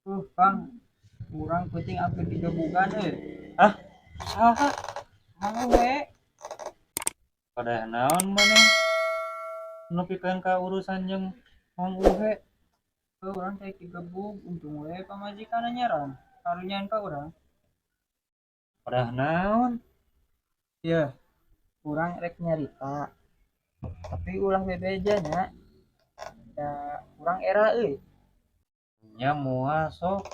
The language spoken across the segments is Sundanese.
Kang, urang peuting hampir digebugan euy. Hah? Saha? Mang we. Pada naon maneh nepikeun ka urusan jeung Mang Uhe? Heuh, urang teh digebug, untung we pamajikanna nyerang. Karunyaan ka urang. Pada naon? Yeuh, urang rek nyarita. Tapi ulah bebeja nya. Da urang era euy. Nya moal, sok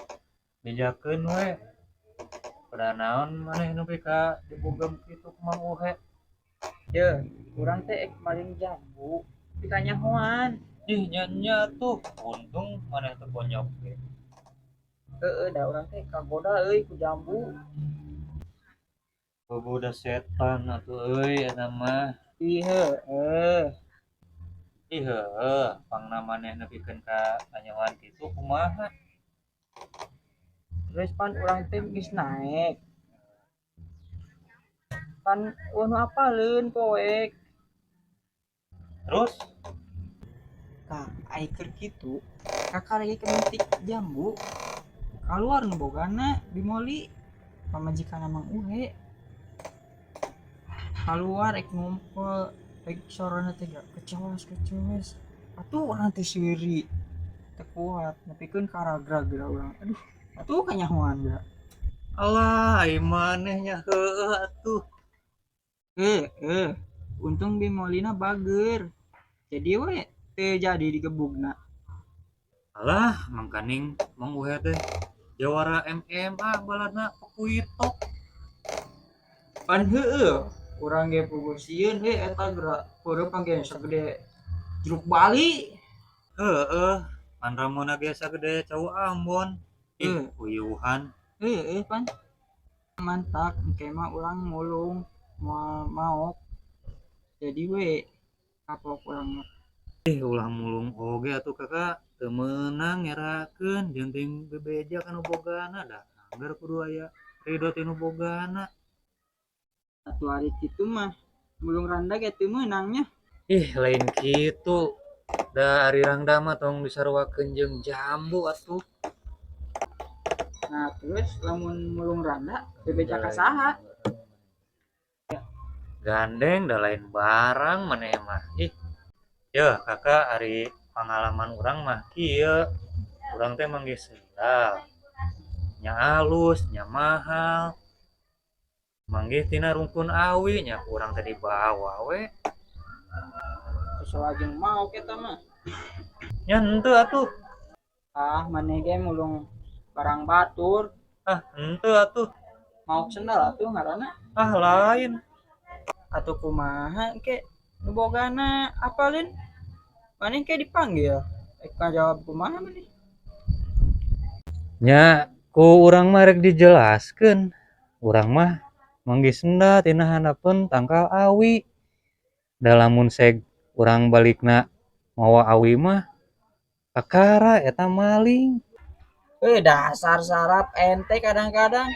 bejakeun we. Pada naon maneh nepi ka dibogem kitu ku Mang Uhe? Yeuh, urang teh ek maling jambu tapi kanyahoan. Ih, nya nya tuh, untung maneh teu bonyok ge. Heeh, da urang teh kagoda euy ku jambu. Kagoda setan atuh euy eta mah. Ih, heueuh. Ih, heueuh, pangna maneh nepikeun ka kanyahoan kitu kumaha? Terus pan urang teh geus naek. Pan euweuh nu apaleun poek. Terus? Tah, ai keur kitu, kakak lagi metik jambu. Kaluar nu bogana bimoli, pamajikanna Mang Uhe. Kaluar rek ngumpul, rek sorana teh kecewas kecewas. Atuh urang teh seuri. Teu kuat nepikeun ka ragrag geura urang. Aduh, atuh kanyahoan geura. Alah, ai maneh nya heueuh atuh. Heueuh, untung bimolina bager. Jadi we teu jadi digebugna. Alah, mangkaning Mang Uhe teh jawara MMA baladna Pakuito. Pan heueuh, urang ge puguh sieun we eta geura peureum ge sagede jeruk bali. Heueuh, pan rambona ge sagede cau Ambon. Ih, uyuhan. Heueuh pan. Mantak engke mah urang mulung moal maok. Jadi we kapok urang mah. Ih, ulah mulung oge atuh, Kakak, teu meunang ngerakeun jeung teuing bebeja ka nu bogana, da angger kudu aya ridho ti nu bogana. Atuh ari kitu mah mulung randa ge teu meunang nya. Ih, lain kitu. Da ari rangda mah tong disaruakeun jeung jambu atuh. Nah, terus lamun mulung randa bebeja ka saha? Gandeng, da lain barang maneh mah. Ih. Yeuh, Kakak, ari pangalaman urang mah kieu. Urang teh manggih sendal. Nya alus, nya mahal. Manggih tina rungkun awi, nya ku urang teh dibawa we. Sesuai jeung maok eta mah. Nya henteu atuh. Ah, maneh ge mulung barang batur. Ah, henteu atuh. Maok sendal atuh ngaranna. Ah, lain. Atuh kumaha ke nu bogana apaleun? Maneh ke dipanggil. Rek ngajawab kumaha maneh? Nya ku urang mah rek dijelaskeun. Urang mah manggih sendal tina handapeun tangkal awi. Da lamun seg urang balikna mawa awi mah kakara eta maling. Eh, dasar sarap ente kadang-kadang.